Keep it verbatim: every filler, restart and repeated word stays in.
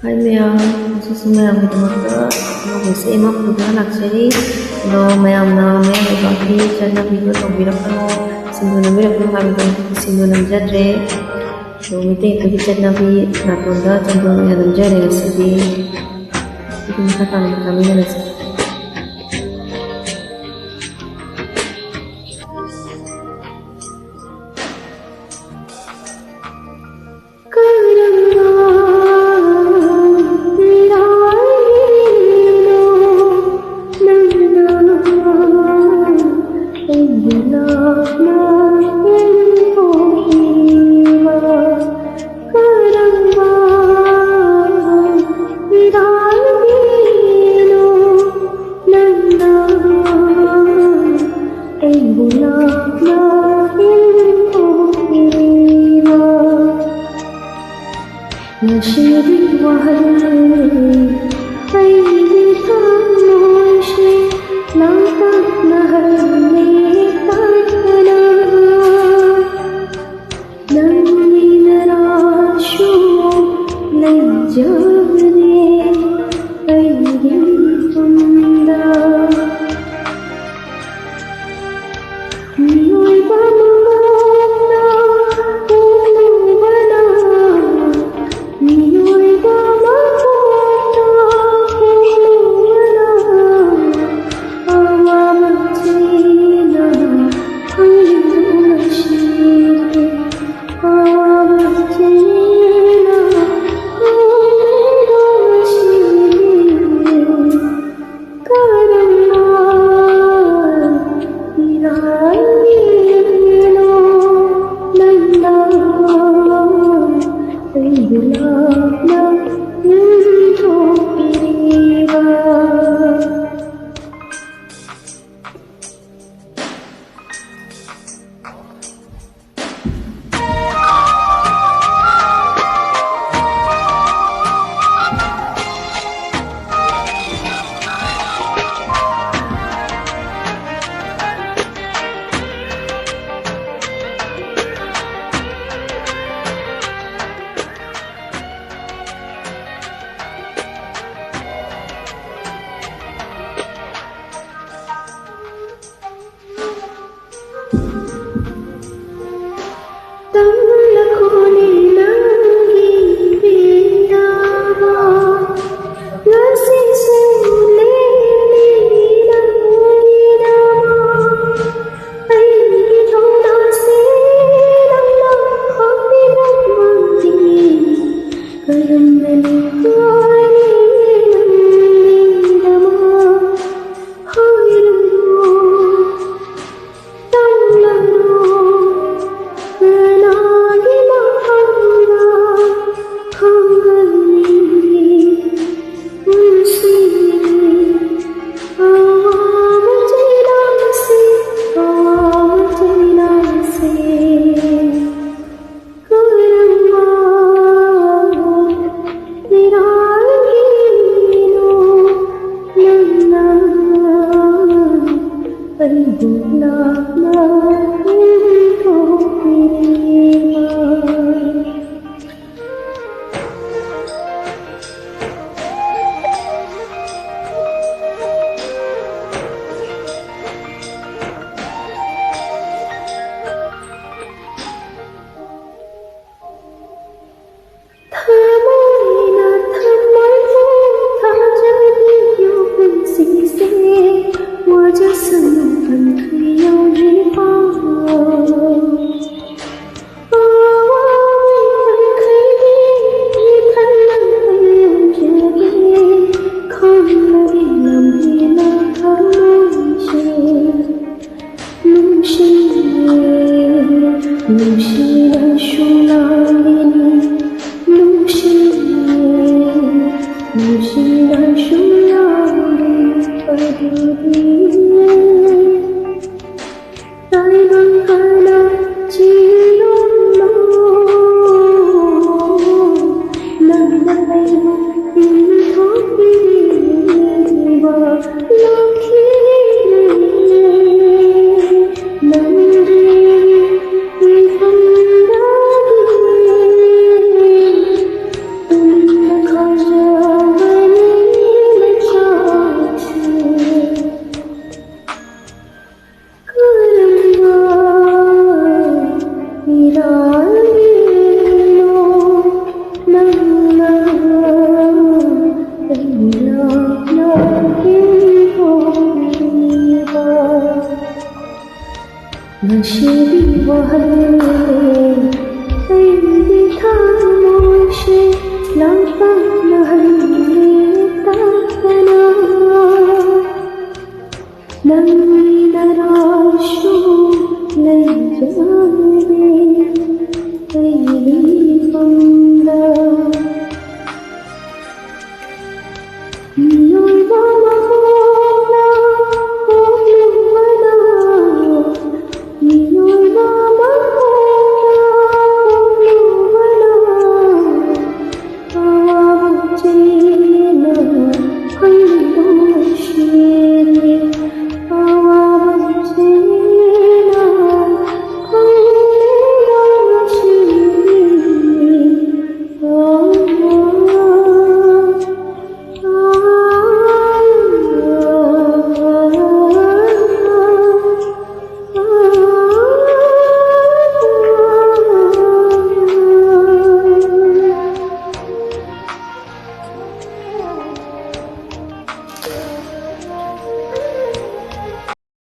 ꯍꯥꯏ ꯃꯌꯥꯝ, ꯉꯁꯤꯁꯨ ꯃꯌꯥꯝꯒꯤꯗꯃꯛꯇ ꯑꯅꯧꯕ ꯏꯁꯩ ꯑꯃ ꯄꯨꯗꯨꯅ ꯂꯥꯛꯆꯔꯤ꯫ ꯑꯗꯣ ꯃꯌꯥꯝꯅ ꯃꯌꯥꯝ ꯂꯩꯕꯥꯛꯀꯤ ꯆꯠꯅꯕꯤꯗꯣ ꯇꯧꯕꯤꯔꯛꯀꯅꯨ, ꯁꯤꯡꯗꯨ ꯅꯝꯕꯤꯔꯛꯀꯅꯨ ꯍꯥꯏꯕꯗꯣ ꯁꯤꯡꯗꯨ ꯅꯝꯖꯗ꯭ꯔꯦ꯫ ꯑꯗꯣ ꯃꯩꯇꯩ ꯑꯩꯈꯣꯏꯒꯤ ꯆꯠꯅꯕꯤ ꯅꯥꯇꯣꯟꯗ ꯆꯟꯗꯣꯟ ꯑꯣꯏꯅ ꯅꯝꯖꯔꯦ ꯉꯁꯤꯗꯤ꯫ ꯑꯗꯨ ꯃꯈꯥ ꯇꯥꯅ ꯇꯥꯃꯤꯟꯅꯔꯁꯤ꯫ ꯀꯔꯝꯕ ꯂꯥꯏꯅꯣ ꯅꯪꯅ ꯑꯩꯕꯨ ꯂꯥꯞꯅ ꯏꯟꯊꯣꯛꯂꯤꯕ? ꯀꯔꯝꯕ ꯂꯥꯏꯅꯣ ꯅꯪꯅ ꯑꯩꯕꯨ ꯂꯥꯞꯅ ꯏꯟꯊꯣꯛꯂꯤꯕ? ꯉꯁꯤꯗꯤ ꯋꯥꯍꯜꯂꯦ ꯑꯩꯒꯤ ꯊꯃꯣꯏꯁꯦ ꯂꯥꯡꯇꯛꯅꯍꯜꯂꯦ ꯀꯥꯏꯗꯅ꯫ ꯅꯪꯒꯤ ꯅꯔꯥꯁꯨ ꯂꯩꯖꯕꯅꯦ ꯑꯩꯒꯤ ꯇꯨꯡꯗ꯫ ꯃꯤꯑꯣꯏꯕ ꯃꯉꯣꯟꯗ ꯄꯣꯛꯂꯨꯕꯅ, ꯃꯤꯑꯣꯏꯕ ꯃꯉꯣꯟꯗ ꯄꯣꯛꯂꯨꯕꯅ, ꯑꯋꯥꯕ ꯊꯦꯡꯅ ꯈꯪꯂꯤꯕ ꯉꯁꯤꯗꯤ, ꯑꯋꯥꯕ ꯊꯦꯡꯅ ꯈꯪꯂꯤꯕ ꯉꯁꯤꯗꯤ꯫ ꯀꯔꯝꯕ ꯏꯔꯥꯜꯒꯤꯅꯣ ꯅꯪꯅ ꯑꯩꯕꯨ ꯂꯥꯞꯅ ꯍꯨꯟꯗꯣꯛꯄꯤꯔꯤꯕ?